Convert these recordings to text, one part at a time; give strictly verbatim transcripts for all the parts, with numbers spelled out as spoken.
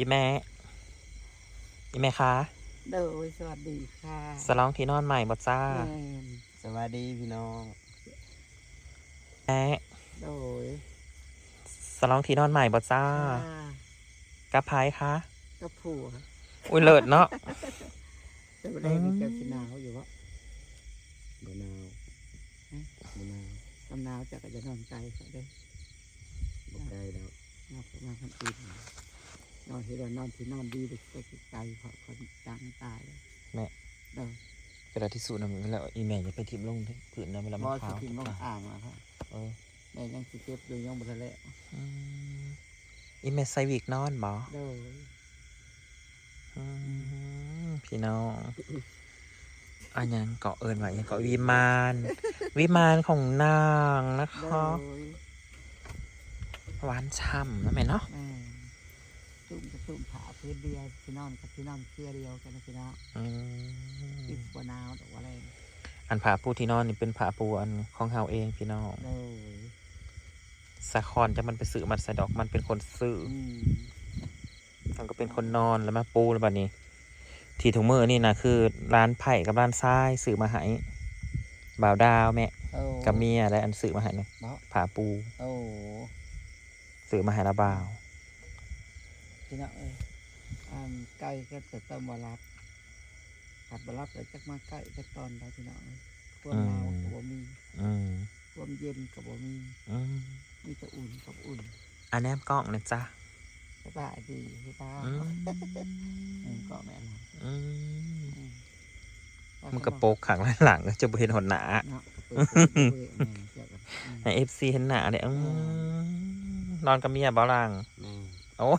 อีแม่ อีแม่คะ โดย สวัสดีค่ะ สลองที่นอนใหม่บ่จ้า แม่น สวัสดีพี่น้อง แม่ โดย สลองที่นอนใหม่บ่จ้า ค่ะ กับไผคะ กับผัว อุ้ยเลิศเนาะ แต่วันนี้มีเจ้าสิหนาวอยู่วะ บ่หนาว ฮะ บ่หนาว กำหนาวจะก็จะนอนไกลเขาเด้อ บ่ไกลแล้ว นอนประมาณพันปีนอนที่เรานอนที่นอนดีเลยไปไกลๆเขาเขาจังตายเลย แม่ เออ กระดาษทิชชู่นะมันแล้วอีแม่จะไปทิ่มลงพื้นนะเวลามัน บ่ ขาว สิถิ่มลงอ่างแล้วค่ะ เออ แม่ยังสิเก็บอยู่ยังบ่ทันแล้ว อืมอีแม่ใส่วิกนอนบ่ โดย อืมพี่น้องอันยังเกาะเอิญว่ายังเกาะวิมาน วิมานของนางนะ โด คะ ย หวานฉ่ำนะแม่เนาะ แม่ตุ้มกับตุ้มผ้าพื้นเดียวที่นอนกับที่นอนเครือเดียวกันนะพี่น้อง อืม ติดบัวหนาวดอกว่าแรง อันผ้าปูที่นอนนี่เป็นผ้าปูอันของเฮาเองพี่น้อง โดย สะคอนจะมันไปซื้อมาใส่ดอกมันเป็นคนซื้อ อืม มันก็เป็นคนนอนแล้วมาปูแล้วบัดนี้ ที่ถุงมือนี่นะคือร้านไผ่กับร้านทรายซื้อมาให้บ่าวดาวแม่ โอ้ กับเมียและอันซื้อมาให้นะ เนาะ ผ้าปู โอ้ ซื้อมาให้ละบ่าว พี่น้องเอ้ยอันไก่ก็จะต้มบารับผัดบารับแล้วจักมาไก่ก็ตอนได้พี่น้องเอ้ยความหนาวก็บ่มี อืม ความเย็นก็บ่มี อืม มีแต่อุ่นกับอุ่น อันแนมกล้องนะจ๊ะ สบายดีพี่ป้า อืม เออก็แม่น อืม อืม มันกระโปกขังหลังจะบ่เห็นหนหนา เนาะเปิดเปิดเปิดแม่นเจ้ากันอืม ให้เอฟซีเห็นหนาเลยอืมนอนกับเมียบ่ลัง แม่ โอ้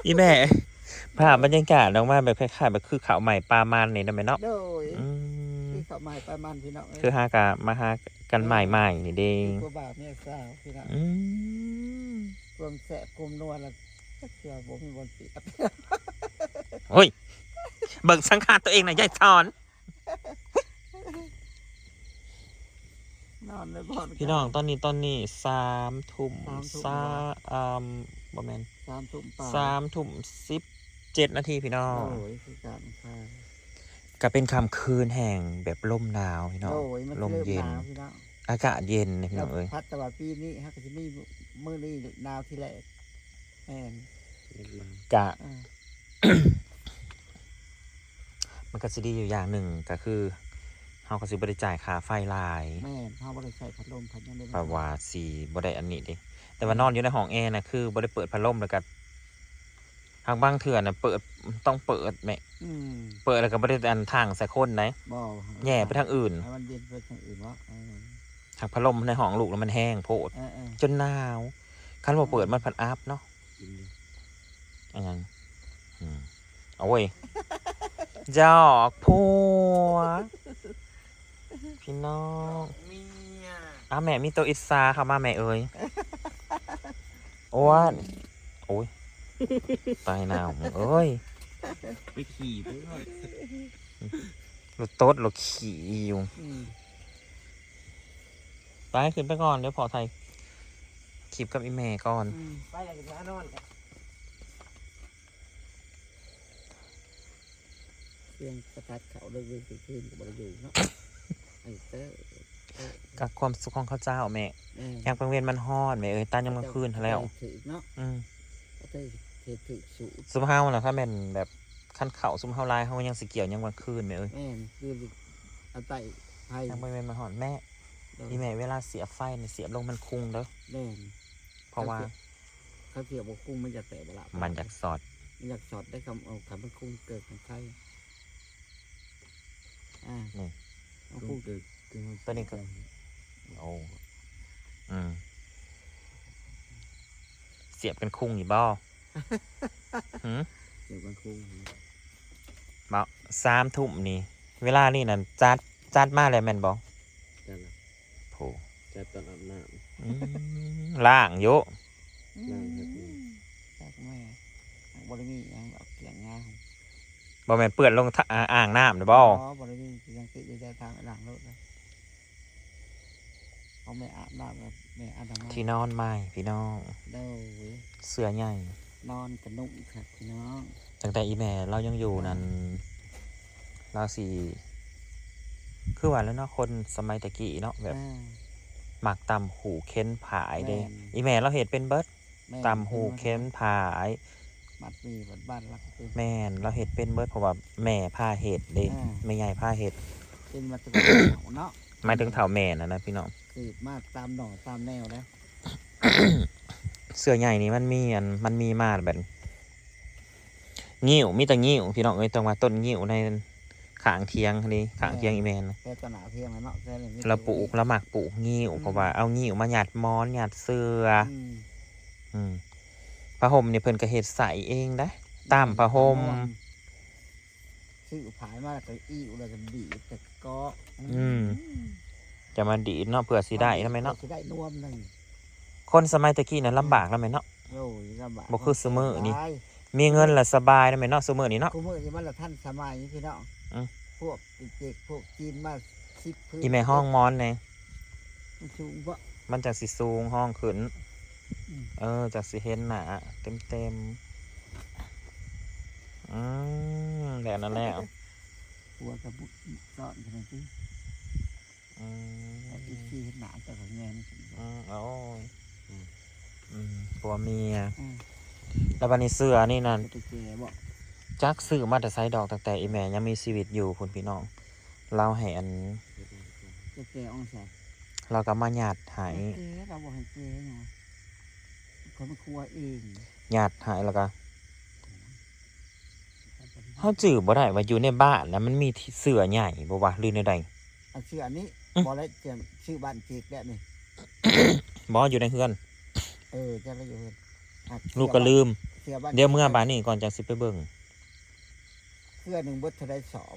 อีแม่ภาพบรรยากาศออกมาแบบคล้ายๆแบบคือข้าวใหม่ปลามันนี่นะแม่เนาะ โดย อืม คือข้าวใหม่ปลามันพี่น้องเอ้ย คือหากะมาหากันใหม่ๆนี่เด้ คือผัวบ่าวเมียสาวพี่น้อง อืม ความแสบความนัวละจักเทื่อบ่มีวันเปรียบ โอ้ย เบิ่งสังขารตัวเองนะยายสอน นอนเลยบ่ พี่น้องตอนนี้ตอนนี้สามทุ่ม สามทุ่ม สาอืมบ่แม่น สามทุ่มไป สามทุ่มสิบเจ็ดนาทีพี่น้อง โอ้ยคือการค่ะ ก็เป็นค่ำคืนแห่งแบบลมหนาวพี่น้อง โอ้ยมัน ลม เริ่ม เย็ ห น นาวพี่น้อง อากาศเย็นนะพี่น้องเอ้ย พัดแต่ว่าปีนี้ฮะก็จะมีมื้อนี้หนาวที่แรกแม่น กะ อ่า มันก็สิดีอยู่อย่างหนึ่งก็คือเฮาก็สิบ่ได้จ่ายค่าไฟหลาย แม่นเฮาบ่ได้ใส่พัดลมพัดหยังเลย เพราะว่าสิบ่ได้อันนี้เด้แต่ว่านอนอยู่ในห้องแอร์นะคือบ่ได้เปิดพัดลมแล้วก็หากบางเทื่อนะเปิดต้องเปิดแหม อืม เปิดแล้วก็บ่ได้อันทางใส่คนไหน บ่ แหย่ไปทางอื่น ให้มันเย็นไปทางอื่นวะเออ ทางพัดลมในห้องลูกแล้วมันแห้งโพด เออเออ จนหนาวคันบ่เปิดมันพัดอัพเนาะ กินเลย อันนั้นอืมโอ้ยจอกผัวพี่น้อง เมีย อ่ะแม่มีโตอิสาเข้ามาแม่เอ้ยโอ้ยโอ้ยตายหนาวเอ้ย ไปขี่เพื่อน รถโต๊ดรถขี่อยู่ อืม ไปขึ้นไปก่อนเดี๋ยวพอไทยคลิปกับอีแม่ก่อน อืมไปแล้วก็นอนกันเสียงประทัดเขาเลยเว้ยคืนก็บ่ได้อยู่เนาะไอ้เต้อ กับความสุขของเขาเจ้าแม่ เออ ยังเป็นเวรมันฮ้อนแม่เอ้ยต้านยังกลางคืนหั้นแล้ว ถือเนาะ อืม ก็ได้ถือถือสู ซุมเฮานะถ้าแม่นแบบคันเข่าซุมเฮาหลายเฮายังสิเกี่ยวยังกลางคืนแม่เอ้ย แม่นคือเอาไต่ไผ่ ยังเป็นเวรมันฮ้อนแม่ โดย อีแม่เวลาเสียบไฟเนี่ยเสียบลงมันคุงเด้อ แม่น เพราะว่า เขาเสียบบ่คุงมันจะแตกบ่ละ มันอยากสอด มันอยากสอดได้คำเอาคำมันคุงเกิดของไทยอ่า นี่ เอาคุง เกิดเกิด ตัวนี้ก็ โอ้อืมเสียบเป็นคุงอยู่บ่หืม เกิดมันคุ้ง บ่สามทุ่มนี่ เวลานี่นั่นจัดจัดมาแล้วแม่นบ่ จัดละ โอ้ จัดตอนอาบน้ อืมล้างอยู่ นั่งครับนี่ จากแม่บ่ได้มีหยังดอกเสียงงาม บ่แม่นเปื้อนลงทะอ่าอ่างน้ำหรือบ่ อ๋อบ่ได้มียังติดอยู่แต่ทางหลังรถนะเอาแม่อาบน้ำแล้ว ที่นอนใหม่พี่น้อง โดย เสื่อใหญ่ นอนกระนุ่มครับพี่น้อง ตั้งแต่อีแม่เรายังอยู่นั่น เราสิ คือว่าแล้วเนาะ คนสมัยตะกี้เนาะ แบบ อ่า มักตำหูเข็นผายเด้ แม่น อีแม่เราเฮ็ดเป็นเบิด แม่น ตำหูเข็นผาย มัดหมี่บ้านๆ แล้วก็เป็น แม่น เราเฮ็ดเป็นเบิด เพราะว่าแม่พาเฮ็ดเด้ อ่า แม่ใหญ่พาเฮ็ด เป็นมาตั้งแต่เฒ่าเนาะ หมายถึงเฒ่าแม่น่ะนะพี่น้อง สืบมาตามหน่อตามแนวนะ เสื่อใหญ่นี่มันมีอัน มันมีมาแบบ งิ้ว มีแต่งิ้วพี่น้องเอ้ย ต้องว่าต้นงิ้วในข้างเถียงนี่ ข้างเถียงอีแม่นะ แต่ต้นหนาเทียงนะเนาะ แต่นี่มี เราปลูก เรามักปลูกงิ้ว อืม เพราะว่าเอางิ้วมาหยัดหมอนหยัดเสื่อ อืม อืม ผ้าห่มนี่เพิ่นก็เฮ็ดใส่เองได้ ตามผ้าห่ม ซื้อผายมาแล้วก็อิ่วแล้วก็ดีดแต่ก็ อืม จะมาดีดเนาะ เพื่อสิได้นะแม่เนาะ สิได้นวมหนึ่ง คนสมัยตะกี้นั้นลำบากนะแม่เนาะ โอ้ย ลำบาก บ่คือซุมื้อนี้ สบาย มีเงินละสบายนะแม่เนาะ ซุมื้อนี้เนาะ ซุมื้อนี้มันละทันสมัยพี่น้อง อืม พวกเด็กพวกจีนมาสิบพื้น อีแม่ห้องหมอนแหน่ มันสูงบ่ มันจักสิสูงห้องขึ้น อืม เออ จักสิเห็นหน้าเต็มๆ อืม แบบนั้นแล้ว หัวกระบุกซ้อนขนาดนี้ อืม แต่อีกทีเห็นหน้าเจ้าก็แงนขึ้น อืม โอ้ย อืม อืม ผัวเมีย อืม แล้วบัดนี้เสื้อนี่นั่น เป็นตะแกบ่ จักซื้อมาแต่ไสดอก ตั้งแต่อีแม่ยังมีชีวิตอยู่พุ้นพี่น้อง ลาวให้อัน ตะแกอองใส่ ลาวก็มาหยัดให้ ตะแกเราบ่ให้แกหยัง เขามาครัวเอง หยัดให้แล้วก็ เฮาจื้อบ่ได้ว่าอยู่ในบ้านนะมันมีเสื้อใหญ่บ่วะ หรือแนวใด อันเสื้ออันนี้ อืม บ่ได้เจียงชื่อบ้านเจกแบบนี้ บ่อยู่ในเฮือน เออ จะได้อยู่เฮือน อ่ะ ลูกก็ลืม เสื้อบ้าน เดี๋ยวเมื่อบ้านนี้ก่อนจังสิไปเบิ่ง เสื้อหนึ่งเบิดเท่าใดสอบ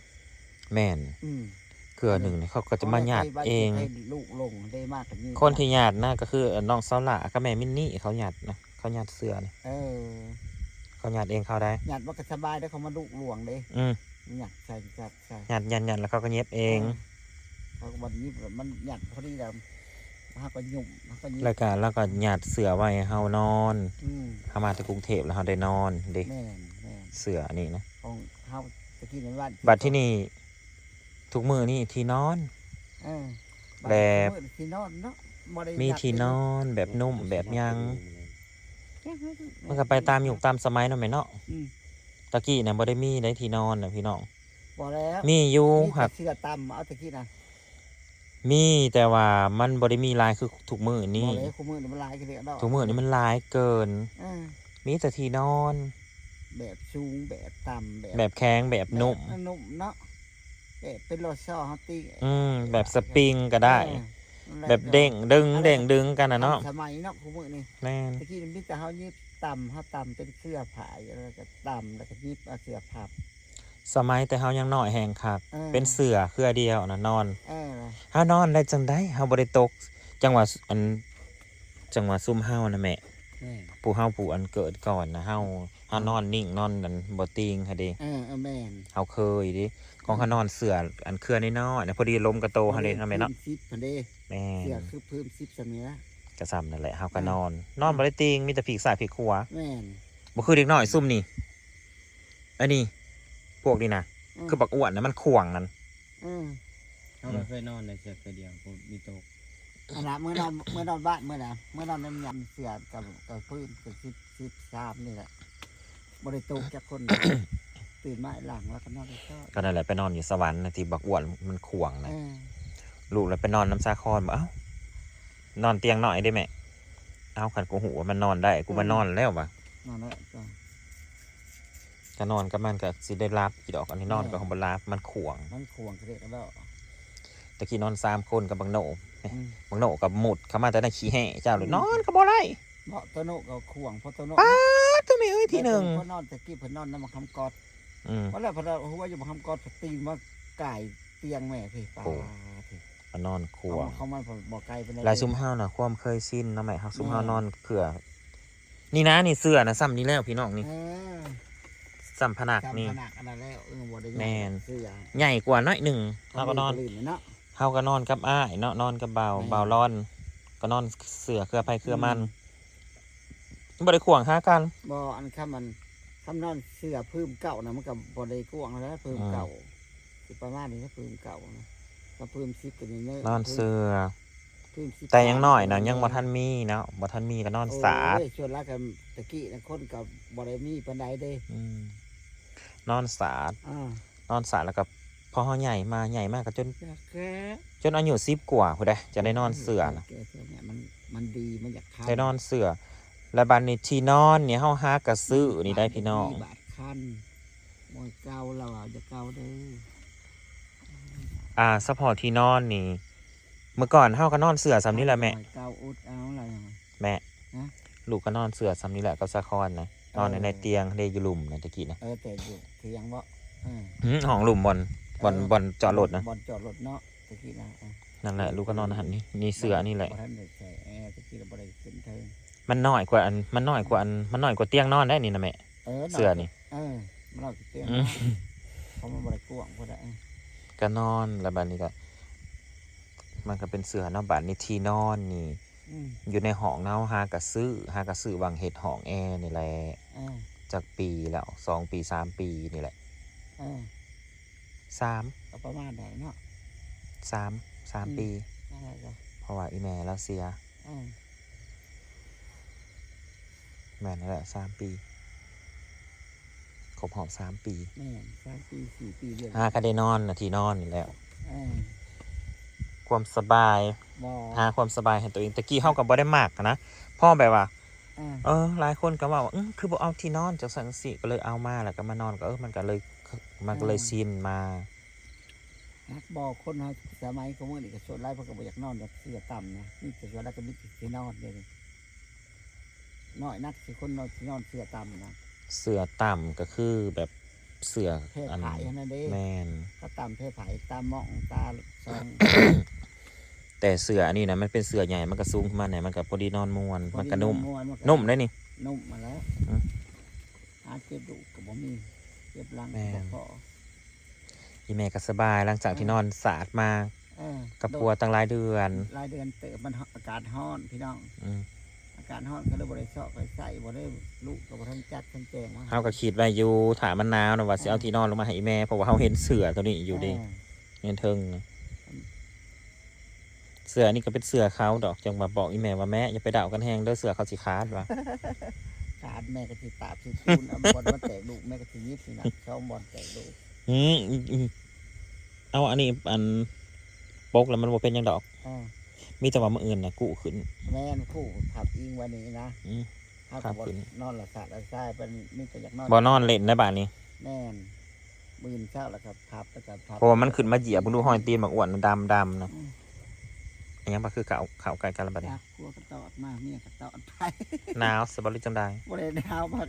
แม่น อืม เสื้อหนึ่งนี่เขาก็จะมาหยัดเอง บ้านเจกให้ลูกลงได้มากกว่านี้ คนที่หยัดนะก็คือน้องสาวหล่ากับแม่มินนี่เขาหยัดนะ เขาหยัดเสื้อนี่ เออ เขาหยัดเองเขาได้ หยัดมันก็สบายได้ เขามาลูกหลวงเด้ อืม หยัดใส่ หยัดใส่ หยัด หยัด หยัด แล้วเขาก็เย็บเอง เออ เขาก็บัดนี้มันหยัดพอดีแล้ว เขาก็หยุ่ม เขาก็หยิบ แล้วก็ แล้วก็หยัดเสื้อไว้ให้เฮานอน อืม เฮามาจากกรุงเทพฯแล้วเฮาได้นอนเด้ แม่น แม่น เสื้อนี่นะ ของเฮาตะกี้ในบ้าน บัดที่นี่ ทุกมื้อนี่ที่นอน เออ แบบ มื้อที่นอนเนาะ บ่ได้ มีที่นอนแบบนุ่มแบบหยัง มันก็ไปตามยุคตามสมัยเนาะแม่เนาะ อืม ตะกี้น่ะบ่ได้มีได้ที่นอนน่ะพี่น้อง บ่แล้ว มีอยู่ มีแต่ หาก เสื้อตำ เอาตะกี้น่ะ มี แต่ว่ามันบ่ได้มีหลายคือทุกมื้อนี้ บ่แล้ว ทุกมื้อนี้มันหลายคือเดียวดอก ทุกมื้อนี้มันหลายเกิน เออ มีแต่ที่นอน แบบสูง แบบต่ำ แบบ แบบแข็ง แบบนุ่ม แบบนุ่มเนาะ แบบเป็นรอซอเฮาติ อืม แบบสปริงก็ได้ เออ นั่นแหละ แบบเด้งดึง อันนั้น เด้งดึงกันน่ะเนาะ ทันสมัยเนาะ ทุกมื้อนี้ แม่น ตะกี้มีแต่เฮาหยิบตำ เฮาตำเป็นเครือผายแล้วก็ตำ แล้วก็หยิบเอาเสื้อพับ สมัยแต่เฮายังน้อยแฮงคัก เออ เป็นเสื้อเครือเดียวนะนอน เออ เฮานอนได้จั่งใด เฮาบ่ได้ตก จั่งว่าอัน จั่งว่าซุมเฮานะแม่ แม่น ผู้เฮาผู้อันเกิดก่อนนะ เฮา เฮานอนนิ่งนอนอันบ่ติงหั้นเด้ เออ เออ แม่น เฮาเคยเด้ ของเฮานอนเสื้ออันเครือน้อยๆนะ พอดีลมกระโตหั้นเด้เนาะแม่เนาะ พื้นสิบหั้นเด้ แม่น เสื้อคือพื้นสิบซำนี้นะ ก็ซ่ำนั่นแหละ เฮาก็นอน เออ นอนบ่ได้ติง มีแต่พลิกซ้ายพลิกขวา แม่น บ่คือเด็กน้อยซุมนี่ อันนี้ พวกนี้นะ อืม คือบักอ้วนนะ มันข่วงนั่น อืม เฮาก็เคยนอนในเสื้อตัวเดียว บ่มีโต๊ะ อันน่ะ มื้อนอน มื้อนอนบ้านมื้อน่ะ มื้อนอนนำยำเสื้อกับ กับพื้นกับสิบ สิบสามนี่แหละ บ่ได้ตกจักคน ตื่นมาหลังแล้วก็นอนในซอก ก็นั่นแหละ ไปนอนอยู่สวรรค์นะ ที่บักอ้วนมันข่วงนะ เออ ลูกแล้วไปนอนนำสาคร บอก "เอ้า นอนเตียงน้อยได้แม่" "เอ้า คันกูฮู้ว่ามันนอนได้ กูมานอนแล้ววะ" นั่นแหละจ้ะ ก็นอนกับมันก็สิได้หลับอยู่ดอก อันนี้นอนก็ เออ คงบ่หลับ มันข่วง มันข่วงกระเดะกระเดาะ ตะกี้นอนสามคนกับบักโน่ อืม บักโน่ก็มุดเข้ามาแต่ในขี้แห้เจ้าเลย อืม นอนก็บ่ได้ เพราะโตโน่ก็ข่วง เพราะโตโน่ ป๊าด โตแม่เอ้ย ทีหนึ่ง เพิ่นนอนตะกี้เพิ่นนอนนำบักคำกอด อืม ว่าแล้วเพิ่นเอาหัวอยู่บักคำกอด ตีนมาก่ายเตียงแม่พี่ ป๊าด โอ้ พี่ ก็นอนข่วง เขามาบ่ไกลปานใด หลายซุมเฮาน่ะ ความเคยชินเนาะแม่ เฮาซุมเฮา แม่ นอนเครือ นี่นะ นี่เสื้อนะ ซ่ำนี่แล้วพี่น้องนี่ เออ ซ่ำพนัก ซ่ำ นี่ พนักอันนั้นแล้ว เออ บ่ได้ แม่น เสื้อ ใหญ่กว่าน้อยหนึ่ง เฮาก็นอน ลื่นเนาะ เฮาก็นอนกับอ้ายเนาะ นอนกับบ่าว แม่น บ่าวลอน ก็นอนเสื่อเครือไผเครือมัน อืม บ่ได้ข่วงหากัน บ่ อันคำมัน คำนอนเสื่อพื้มเก่านะ มันก็บ่ได้กว้างแล้วพื้ม อืม เก่า สิประมาณนี้นะพื้มเก่านะ ก็พื้มสิบก็นี่เนอะ นอนเสื่อ พื้มสิบ แต่ยังน้อยนะ ยังบ่ทันมีเนาะ บ่ทันมีก็นอนสาด โอ้ย ส่วนหลายก็ตะกี้นะคนก็บ่ได้มีปานใดเด้ อืม นอนสาด อ่า นอนสาดแล้วก็พอเฮาใหญ่มา ใหญ่มากก็จน อยากแค่ จนอายุสิบกว่าพุ้นเด้ จะได้นอนเสื่อนะ แก่เท่าเนี่ยมัน มันดี มันอยากคัน ได้นอนเสื่อ แล้วบัดนี้ที่นอนนี่เฮาหากระซื้อนี่ได้พี่น้อง บาทคัน มวยเก่า เราเอาจะเก่าเด้อ อ่า เฉพาะที่นอนนี่ เมื่อก่อนเฮาก็นอนเสื่อส่ำนี้แหละแม่ มวยเก่าอุดเอาอะไรอย่างเงี้ย แม่ ฮะ ลูกก็นอนเสื่อส่ำนี้แหละกับสะคอนนะ นอนใน เออ ในเตียงเด้อยู่ลุ่มนะตะกี้นะ เออ แต่อยู่เถียงบ่ เออ หืม ห้องลุ่มบ่อน บ่อน เออ บ่อนจอดรถนะ บ่อนจอดรถเนาะ ตะกี้นะ เออ นั่นแหละ ลูกก็นอนหันนี่ นี่เสื่อนี่แหละ บ่ทันได้ใส่แอร์ ตะกี้เราบ่ได้ขึ้นเทิง มันน้อยกว่าอัน มันน้อยกว่าอัน มันน้อยกว่าเตียงนอนได้นี่นะแม่ เออ เสื่อนี่ เออ มันเราเตียง อืม เพราะมันบ่ได้กว้างพอได้ ก็นอนแล้วบัดนี้ก็ มันก็เป็นเสื่อเนาะ บัดนี้ที่นอนนี่ อืม อยู่ในห้องเนาะ หากระซื้อ หากระซื้อวางเฮ็ดห้องแอร์นี่แหละ เออ จักปีแล้ว สองปี สามปีนี่แหละ เออ สาม ก็ประมาณนั้นเนาะ สาม สาม อืม ปี นั่นแหละจ้ะ เพราะว่าอีแม่เราเสีย เออ แม่นแล้วแหละ สามปี ครบรอบสามปี แม่น สามปี สี่ปีเดียว หาก็ได้นอนนะที่นอนนี่แหละ เออ ความสบาย บ่ หาความสบายให้ตัวเอง ตะกี้เฮาก็บ่ได้มักนะ พ่อแบบว่า เออ เออ หลายคนก็ว่าว่า อื้อ คือบ่เอาที่นอนจังซั่นจังซี้ ก็เลยเอามา แล้วก็มานอน ก็ เออ มันก็เลย มันก็เลย อ่า ชินมา ฮักบ่ คนเฮาสมัยของมื้อนี้ก็ส่วนหลายเพิ่นก็บ่อยากนอนแบบเสื่อต่ำนะ นี่แต่ส่วนหลายก็มีแต่สินอนเด้ น้อยนักสิคนนอนสินอนเสื่อต่ำนะ เสื่อต่ำก็คือแบบเสื่อ แพร่ผาย อัน นั่นเด้ แม่น เขาต่ำแพร่ผายตามหม่องตาซอง แต่เสื่ออันนี้นะ มันเป็นเสื่อใหญ่ มันก็สูงขึ้นมาแหน่ มันก็พอดีนอนม่วน พอดี มันก็นุ่ม นอนม่วน มันก็ นุ่มได้นี่ นุ่มมาแล้ว อืม หาเจ็บดุก็บ่มี เจ็บหลัง แม่น ก็บ่พอ อีแม่ก็สบาย หลังจากที่นอนสาดมา เออ กับผัวตั้งหลายเดือน หลายเดือนเติบ มันอากาศร้อนพี่น้อง อืม อากาศร้อนก็เลยบ่ได้เซาะไปใส่ บ่ได้ ลูกก็บ่ทันจัดทันแจงว่า เฮาก็คิดไว้อยู่ ถ้ามันหนาวนะว่าสิเอาที่นอนลงมาให้อีแม่ เพราะว่าเฮาเห็นเสื่อตัวนี้อยู่เด้ เออ ในเทิงนะ เสื่อนี่ก็เป็นเสื่อเขาดอก จังว่าบอกอีแม่ว่า "แม่อย่าไปเดากันแฮงเด้อ เสื่อเขาสิขาด" ว่า ขาดแม่ก็สิตาบสิปูน เอาบ่อนมาแตกลูก แม่ก็สิหยิบนี่นะ สองบ่อนแตกลูก อืมอืมอืม เอาอันนี้อันปกแล้วมันบ่เป็นหยังดอก อ่า มีแต่ว่ามื้ออื่นน่ะกู้ขึ้น แม่นคู่พับอิงไว้นี่นะ อืม เฮาก็บ่ พับขึ้น นอนละสาดละสาย เป็นมีแต่อยากนอน บ่นอนเล่นได้บาดนี้ แม่นมื้อเช้าแล้วก็พับแล้วก็พับ เพราะว่ามันขึ้นมาเหยียบ มึงดูห้อยตีนบักอ้วนดำๆนะ อืม อันยังบ่คือเขาเขาใกล้กันแล้วบาดนี้ จักผัวก็ตอดมา เมียก็ตอดไป หนาวสบายหรือจังใด บ่ได้หนาวบัด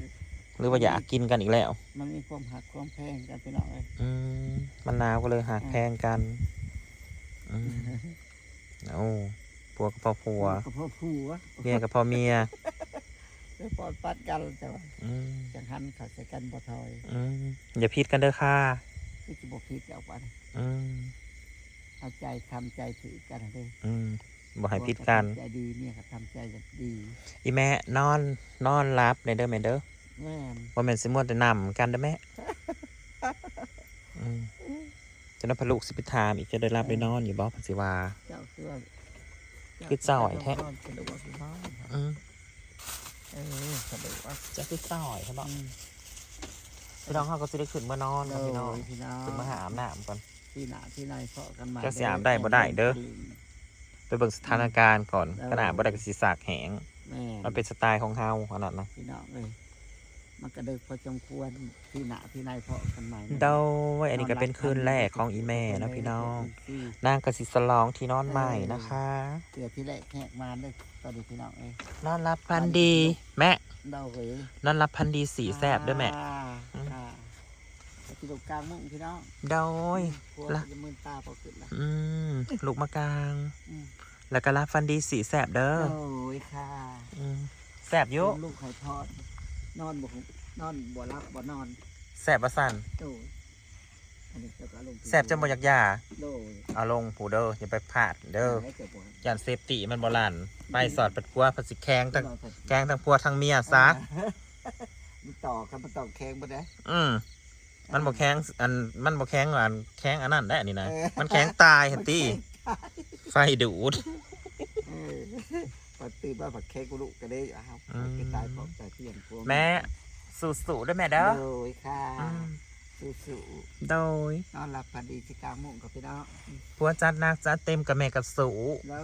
หรือว่าอยากกินกันอีกแล้ว มันมีความฮักความแพงกันพี่น้องเอ้ย อืม มันหนาวก็เลยฮักแพงกัน อืม โอ้ ผัวกับพ่อผัว ผัวกับพ่อผัว เมียกับพ่อเมีย แล้วปอดปัดกันแต่ว่า อืม จังหันเข้าใส่กันบ่ถอย อืม อย่าผิดกันเด้อค่ะ คือสิบ่ผิดเอากัน อืม เอาใจทำใจถือกันเด้อ อืม บ่ให้ผิดกัน ใจดี เมียก็ทำใจดี อีแม่นอน นอนหลับในเด้อแม่เด้อ แม่น บ่แม่นสิมัวแต่นำกันเด้อแม่ อืม จนว่าพะลูกสิไปถามอีก จะได้หลับได้นอนอยู่บ่ เพิ่นสิว่า เจ้าคือว่า คือจ่อยแท้ สะดวกอยู่บ้าน อืม เออ สะดวก จะคือจ่อยใช่บ่ อืม พี่น้องเฮาก็สิได้ขึ้นมานอน โด กันพี่น้อง ยพี่น้อง ขึ้นมาหาอาบน้ำก่อน ที่หน้าที่ในเพาะกันใหม่ จักสิอาบได้บ่ได้เด้อ ไปเบิ่งสถานการณ์ก่อน เออ ขนาดบ่ได้ก็สิสากแหง แม่น มันเป็นสไตล์ของเฮาขนาดนั้น พี่น้องเอ้ย มันก็เด้อพอสมควร ที่หน้าที่ในเพาะกันใหม่ โดย อันนี้ก็เป็นคืนแรกของอีแม่เนาะพี่น้อง นางก็สิสลองที่นอนใหม่นะคะ เสือที่แรกแหกมาเด้อ ตอนนี้พี่น้องเอ้ย นอนหลับฝันดีแม่ เดาเลย นอนหลับฝันดีสีแซบเด้อแม่ อ่า อืม อ่าไปที่ตรงกลางมุ้งพี่น้อง โดย พวก ละ จะมืนตาพอขึ้นละ อืม ลุกมากลาง อืม แล้วก็หลับฝันดีสีแซบเด้อ โอ้ยค่ะ อืม แซบอยู่ ลูกไข่ทอด นอนบ่นอนบ่หลับบ่นอน แซบว่าซั่น โอ้ย แซ่บจนบ่อยากหย่า โดย เอาลงผู้เด้อ อย่าไปพลาดเด้อ ย่านเซฟตี้มันบ่ลั่น ไปสอดปัดกัวผัดสิแข้งทั้ง แข้งทั้งผัวทั้งเมียซะ มันต่อกัน มันต่อแข้งบ่ได้ อืม มันบ่แข้งอัน มันบ่แข้งอัน แข้งอันนั้นได้อันนี้นะ เออ มันแข้งตายหั่นติ ไฟดูด เออ พอตื่นมาผัดแข้งกูลุกกระเด้อ้าว อืม ไปตายพร้อมใจเพียงพวก แม่ สู้ๆด้วยแม่เด้อ โดยค่ะ อืม สู้ๆ โดย นอนหลับฝันดีสิกลางมุ้งกับพี่น้อง ผัวจัดหนักจัดเต็มกับแม่กับสู โด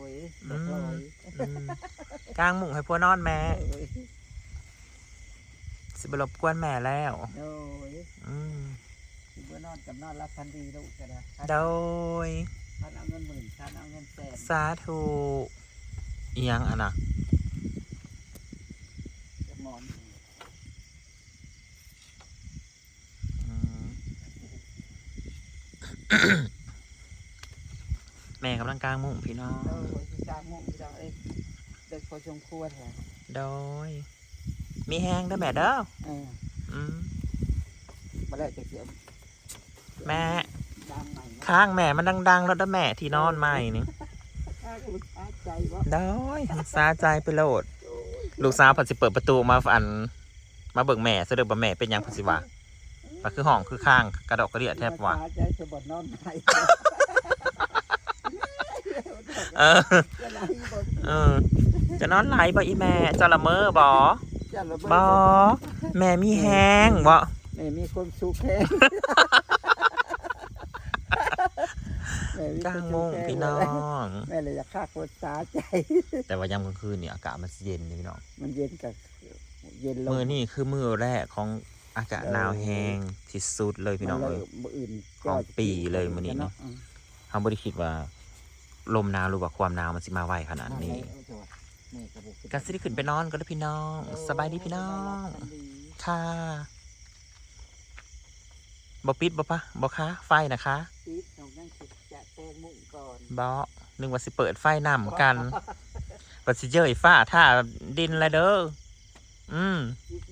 ย อืม โดย อืม กลางมุ้งให้ผัวนอนแม่ โดย สิบ่รบกวนแม่แล้ว โดย อืม สิบ่นอนกับนอนหลับฝันดีลูกก็ได้ โดย ท่านเอาเงินหมื่น ท่านเอาเงินแสน สาธุ อีหยังอันน่ะ กับหมอน อืม แม่กำลังกางมุ้งพี่น้อง โดย สิกลางมุ้งพี่น้องเอ้ย เด็กพอสมควรแหละ โดย มีแฮงเด้อแม่เด้อ เออ อืม มาแล้วจะเสีย แม่ ดังใหม่นะ ข้างแม่มันดังๆ แล้วเด้อแม่ที่นอนใหม่นี่ ข้างลูกค้าใจวะ โดย สาใจไปโลด ลูกสาวเพิ่นสิเปิดประตูมาอัน มาเบิ่งแม่ซะเด้อ บ่าแม่เป็นหยังเพิ่นสิว่า ว่าคือห้องคือข้างกระดอกกระเดี่ยแท้วะ สาใจจะบ่นอนไหน เออ จะไหนบ่ เออ จะนอนไหลบ่อีแม่ จะละเมอบ่ จะละเมอ บ่ แม่มีแฮงบ่ แม่มีความสุขแฮง แม่มีความสุขแฮง กลางมุ้งพี่น้อง แม่เลยอยากฆ่าคนสาใจ แต่ว่ายามกลางคืนนี่อากาศมันสิเย็นนี่พี่น้อง มันเย็นกับเย็นลง มื้อนี้คือมื้อแรกของอากาศหนาวแฮงที่สุดเลยพี่น้องเอ้ย มันเริ่มมื้ออื่น ของปีเลยมื้อนี้นะ อืม เฮาบ่ได้คิดว่าลมหนาวหรือว่าความหนาวมันสิมาไวขนาดนี้ มาแล้ว ก็สิได้ขึ้นไปนอนกันแล้วพี่น้อง โอ้ย สบายดีพี่น้อง ฝันดี ค่ะ บ่ปิดบ่ปะ บ่คะ ไฟนะคะ ปิด น้องยังสิจะแต่งมุ้งก่อน บ่ นึกว่าสิเปิดไฟนำกัน ก็สิเย้ยฟ้าท่าดินละเด้อ อืม ปิด